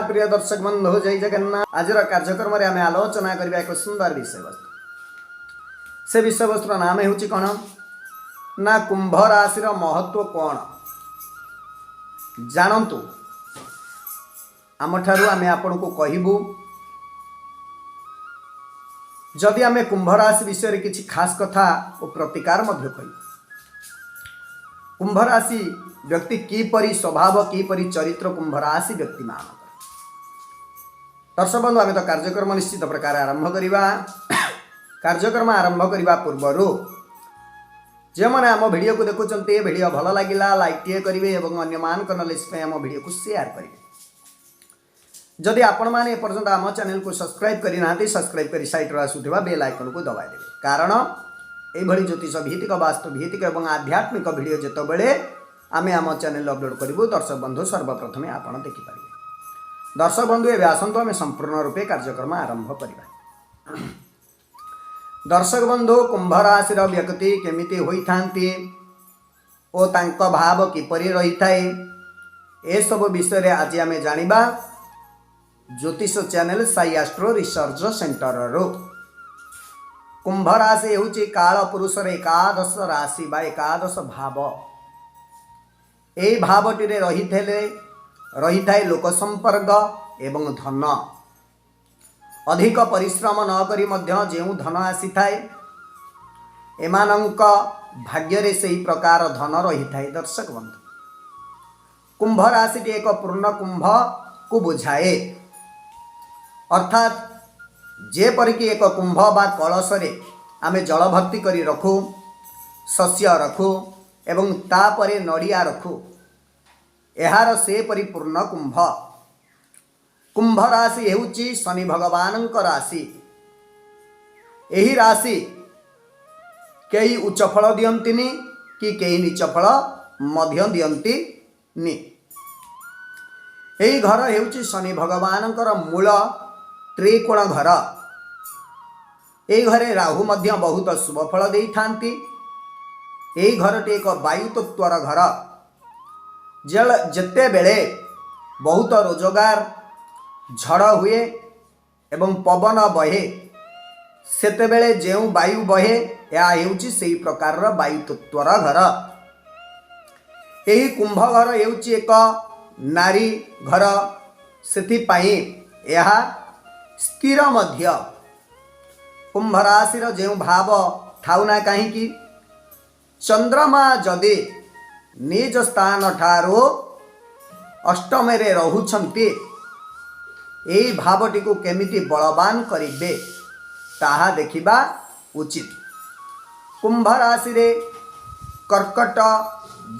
ପ୍ରିୟ ଦର୍ଶକ ବନ୍ଧୁ, ଜୟ ଜଗନ୍ନାଥ। ଆଜିର କାର୍ଯ୍ୟକ୍ରମରେ ଆମେ ଆଲୋଚନା କରିବା ଏକ ସୁନ୍ଦର ବିଷୟବସ୍ତୁ। ସେ ବିଷୟବସ୍ତୁର ନାମ ହେଉଛି କ'ଣ ନା, କୁମ୍ଭ ରାଶିର ମହତ୍ଵ କ'ଣ ଜାଣନ୍ତୁ ଆମଠାରୁ, ଆମେ ଆପଣଙ୍କୁ କହିବୁ। ଯଦି ଆମେ କୁମ୍ଭ ରାଶି ବିଷୟରେ କିଛି ଖାସ୍ କଥା ଓ ପ୍ରତିକାର ମଧ୍ୟ କହିବୁ। କୁମ୍ଭ ରାଶି ବ୍ୟକ୍ତି କିପରି ସ୍ୱଭାବ, କିପରି ଚରିତ୍ର କୁମ୍ଭ ରାଶି ବ୍ୟକ୍ତିମାନଙ୍କର? ଦର୍ଶକ ବନ୍ଧୁ, ଆମେ ତ କାର୍ଯ୍ୟକ୍ରମ ନିଶ୍ଚିତ ପ୍ରକାର ଆରମ୍ଭ କରିବା। କାର୍ଯ୍ୟକ୍ରମ ଆରମ୍ଭ କରିବା ପୂର୍ବରୁ ଯେଉଁମାନେ ଆମ ଭିଡ଼ିଓକୁ ଦେଖୁଛନ୍ତି, ଭିଡ଼ିଓ ଭଲ ଲାଗିଲା ଲାଇକ୍ ଟିଏ କରିବେ ଏବଂ ଅନ୍ୟମାନଙ୍କ ନଲେଜ ପାଇଁ ଆମ ଭିଡ଼ିଓକୁ ସେୟାର କରିବେ। ଯଦି ଆପଣମାନେ ଏପର୍ଯ୍ୟନ୍ତ ଆମ ଚ୍ୟାନେଲକୁ ସବସ୍କ୍ରାଇବ୍ କରିନାହାନ୍ତି, ସବସ୍କ୍ରାଇବ୍ କରି ସାଇଡ଼୍ରେ ଆସୁଥିବା ବେଲ୍ ଆଇକନ୍କୁ ଦବାଇ ଦେବେ। କାରଣ ଏଇଭଳି ଜ୍ୟୋତିଷ ଭିତ୍ତିକ, ବାସ୍ତୁ ଭିତ୍ତିକ ଏବଂ ଆଧ୍ୟାତ୍ମିକ ଭିଡ଼ିଓ ଯେତେବେଳେ ଆମେ ଆମ ଚ୍ୟାନେଲ ଅପଲୋଡ଼ କରିବୁ, ଦର୍ଶକ ବନ୍ଧୁ, ସର୍ବପ୍ରଥମେ ଆପଣ ଦେଖିପାରିବେ। ଦର୍ଶକ ବନ୍ଧୁ, ଏବେ ଆସନ୍ତୁ ଆମେ ସମ୍ପୂର୍ଣ୍ଣ ରୂପେ କାର୍ଯ୍ୟକ୍ରମ ଆରମ୍ଭ କରିବା। ଦର୍ଶକ ବନ୍ଧୁ, କୁମ୍ଭ ରାଶିର ବ୍ୟକ୍ତି କେମିତି ହୋଇଥାନ୍ତି ଓ ତାଙ୍କ ଭାବ କିପରି ରହିଥାଏ, ଏସବୁ ବିଷୟରେ ଆଜି ଆମେ ଜାଣିବା ଜ୍ୟୋତିଷ ଚ୍ୟାନେଲ ସାଇ ଆଷ୍ଟ୍ରୋ ରିସର୍ଚ୍ଚ ସେଣ୍ଟରରୁ। କୁମ୍ଭ ରାଶି ହେଉଛି କାଳ ପୁରୁଷର ଏକାଦଶ ରାଶି ବା ଏକାଦଶ ଭାବ। ଏହି ଭାବଟିରେ ରହିଥାଏ ଲୋକ ସମ୍ପର୍କ ଏବଂ ଧନ। ଅଧିକ ପରିଶ୍ରମ ନ କରି ମଧ୍ୟ ଯେଉଁ ଧନ ଆସିଥାଏ, ଏମାନଙ୍କ ଭାଗ୍ୟରେ ସେହି ପ୍ରକାର ଧନ ରହିଥାଏ। ଦର୍ଶକ ବନ୍ଧୁ, କୁମ୍ଭ ରାଶିଟି ଏକ ପୂର୍ଣ୍ଣ କୁମ୍ଭକୁ ବୁଝାଏ। ଅର୍ଥାତ୍ ଯେପରିକି ଏକ କୁମ୍ଭ ବା କଳସରେ ଆମେ ଜଳ ଭର୍ତ୍ତି କରି ରଖୁ, ଶସ୍ୟ ରଖୁ ଏବଂ ତାପରେ ନଡ଼ିଆ ରଖୁ, ଏହାର ସେପରି ପୂର୍ଣ୍ଣ କୁମ୍ଭ। କୁମ୍ଭ ରାଶି ହେଉଛି ଶନି ଭଗବାନଙ୍କ ରାଶି। ଏହି ରାଶି କେହି ଉଚ୍ଚ ଫଳ ଦିଅନ୍ତିନି କି କେହି ନୀଚ ଫଳ ମଧ୍ୟ ଦିଅନ୍ତିନି। ଏହି ଘର ହେଉଛି ଶନି ଭଗବାନଙ୍କର ମୂଳ ତ୍ରିକୋଣ ଘର। ଏହି ଘରେ ରାହୁ ମଧ୍ୟ ବହୁତ ଶୁଭ ଫଳ ଦେଇଥାନ୍ତି। ଏହି ଘରଟି ଏକ ବାୟୁ ତତ୍ତ୍ୱର ଘର। ଯେତେବେଳେ ବହୁତ ରୋଜଗାର ଝଡ଼ ହୁଏ ଏବଂ ପବନ ବହେ, ସେତେବେଳେ ଯେଉଁ ବାୟୁ ବହେ, ଏହା ହେଉଛି ସେହି ପ୍ରକାରର ବାୟୁ ତତ୍ତ୍ୱର ଘର। ଏହି କୁମ୍ଭ ଘର ହେଉଛି ଏକ ନାରୀ ଘର, ସେଥିପାଇଁ ଏହା ସ୍ଥିର ମଧ୍ୟ। କୁମ୍ଭ ରାଶିର ଯେଉଁ ଭାବ ଥାଉ ନା କାହିଁକି, ଚନ୍ଦ୍ରମା ଯଦି ନିଜ ସ୍ଥାନ ଠାରୁ ଅଷ୍ଟମରେ ରହୁଛନ୍ତି, ଏହି ଭାବଟିକୁ କେମିତି ବଳବାନ କରିବେ ତାହା ଦେଖିବା ଉଚିତ। କୁମ୍ଭ ରାଶିରେ କର୍କଟ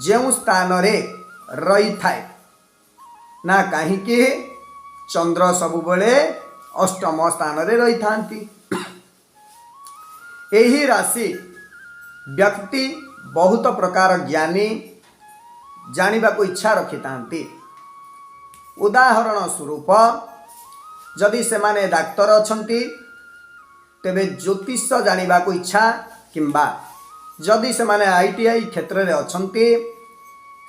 ଯେଉଁ ସ୍ଥାନରେ ରହିଥାଏ ନା କାହିଁକି, ଚନ୍ଦ୍ର ସବୁବେଳେ ଅଷ୍ଟମ ସ୍ଥାନରେ ରହିଥାନ୍ତି। ଏହି ରାଶି ବ୍ୟକ୍ତି ବହୁତ ପ୍ରକାର ଜ୍ଞାନୀ ଜାଣିବାକୁ ଇଚ୍ଛା ରଖିଥାନ୍ତି। ଉଦାହରଣ ସ୍ୱରୂପ, ଯଦି ସେମାନେ ଡାକ୍ତର ଅଛନ୍ତି, ତେବେ ଜ୍ୟୋତିଷ ଜାଣିବାକୁ ଇଚ୍ଛା, କିମ୍ବା ଯଦି ସେମାନେ IT କ୍ଷେତ୍ରରେ ଅଛନ୍ତି,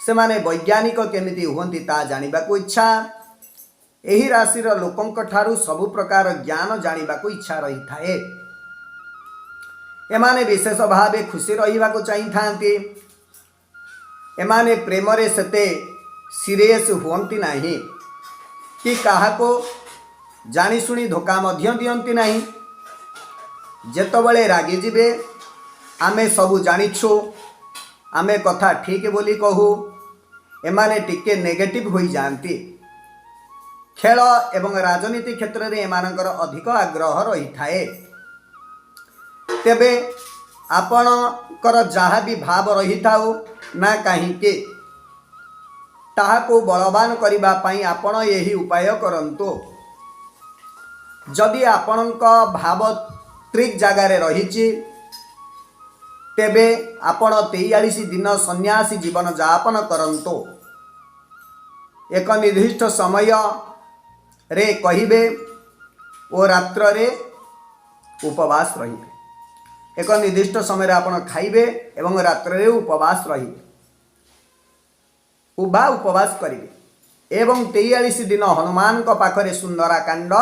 ସେମାନେ ବୈଜ୍ଞାନିକ କେମିତି ହୁଅନ୍ତି ତାହା ଜାଣିବାକୁ ଇଚ୍ଛା। ଏହି ରାଶିର ଲୋକଙ୍କ ଠାରୁ ସବୁ ପ୍ରକାର ଜ୍ଞାନ ଜାଣିବାକୁ ଇଚ୍ଛା ରହିଥାଏ। ଏମାନେ ବିଶେଷ ଭାବେ ଖୁସି ରହିବାକୁ ଚାହିଁଥାନ୍ତି। ଏମାନେ ପ୍ରେମରେ ସେତେ ସିରିୟସ୍ ହୁଅନ୍ତି ନାହିଁ କି କାହାକୁ ଜାଣିଶୁଣି ଧୋକା ମଧ୍ୟ ଦିଅନ୍ତି ନାହିଁ। ଯେତେବେଳେ ରାଗିଯିବେ, ଆମେ ସବୁ ଜାଣିଛୁ, ଆମେ କଥା ଠିକ୍ ବୋଲି କହୁ, ଏମାନେ ଟିକେ ନେଗେଟିଭ୍ ହୋଇଯାଆନ୍ତି। ଖେଳ ଏବଂ ରାଜନୀତି କ୍ଷେତ୍ରରେ ଏମାନଙ୍କର ଅଧିକ ଆଗ୍ରହ ରହିଥାଏ। ତେବେ ଆପଣଙ୍କର ଯାହା ବି ଭାବ ରହିଥାଉ ନା କାହିଁକି, ତାହାକୁ ବଳବାନ କରିବା ପାଇଁ ଆପଣ ଏହି ଉପାୟ କରନ୍ତୁ। ଯଦି ଆପଣଙ୍କ ଭାବ ତ୍ରିକ୍ ଜାଗାରେ ରହିଛି, ତେବେ ଆପଣ 43 ଦିନ ସନ୍ନ୍ୟାସୀ ଜୀବନ ଯାପନ କରନ୍ତୁ। ଏକ ନିର୍ଦ୍ଦିଷ୍ଟ ସମୟରେ କହିବେ ଓ ରାତ୍ରରେ ଉପବାସ ରହିବେ। ଏକ ନିର୍ଦ୍ଦିଷ୍ଟ ସମୟରେ ଆପଣ ଖାଇବେ ଏବଂ ରାତ୍ରରେ ଉପବାସ ରହିବେ, ଉଭା ଉପବାସ କରିବେ। ଏବଂ 43 ଦିନ ହନୁମାନଙ୍କ ପାଖରେ ସୁନ୍ଦରାକାଣ୍ଡ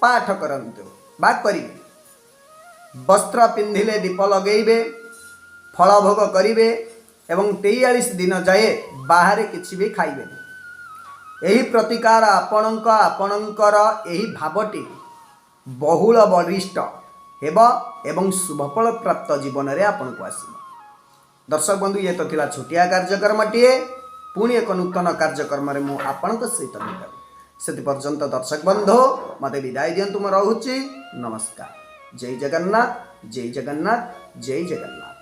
ପାଠ କରନ୍ତୁ ବା କରିବେ। ବସ୍ତ୍ର ପିନ୍ଧିଲେ ଦୀପ ଲଗେଇବେ, ଫଳ ଭୋଗ କରିବେ ଏବଂ 43 ଦିନ ଯାଏ ବାହାରେ କିଛି ବି ଖାଇବେନି। ଏହି ପ୍ରତିକାର ଆପଣଙ୍କର ଏହି ଭାବଟି ବହୁଳ ବଳିଷ୍ଠ ହେବ ଏବଂ ଶୁଭଫଳ ପ୍ରାପ୍ତ ଜୀବନରେ ଆପଣଙ୍କୁ ଆସିବ। ଦର୍ଶକ ବନ୍ଧୁ, ଇଏ ତ ଥିଲା ଛୋଟିଆ କାର୍ଯ୍ୟକ୍ରମଟିଏ। ପୁଣି ଏକ ନୂତନ କାର୍ଯ୍ୟକ୍ରମରେ ମୁଁ ଆପଣଙ୍କ ସହିତ ଭେଟ ହେବି। ସେଥି ପର୍ଯ୍ୟନ୍ତ ଦର୍ଶକ ବନ୍ଧୁ, ମୋତେ ବିଦାୟ ଦିଅନ୍ତୁ। ମୁଁ ରହୁଛି। ନମସ୍କାର। ଜୟ ଜଗନ୍ନାଥ, ଜୟ ଜଗନ୍ନାଥ, ଜୟ ଜଗନ୍ନାଥ।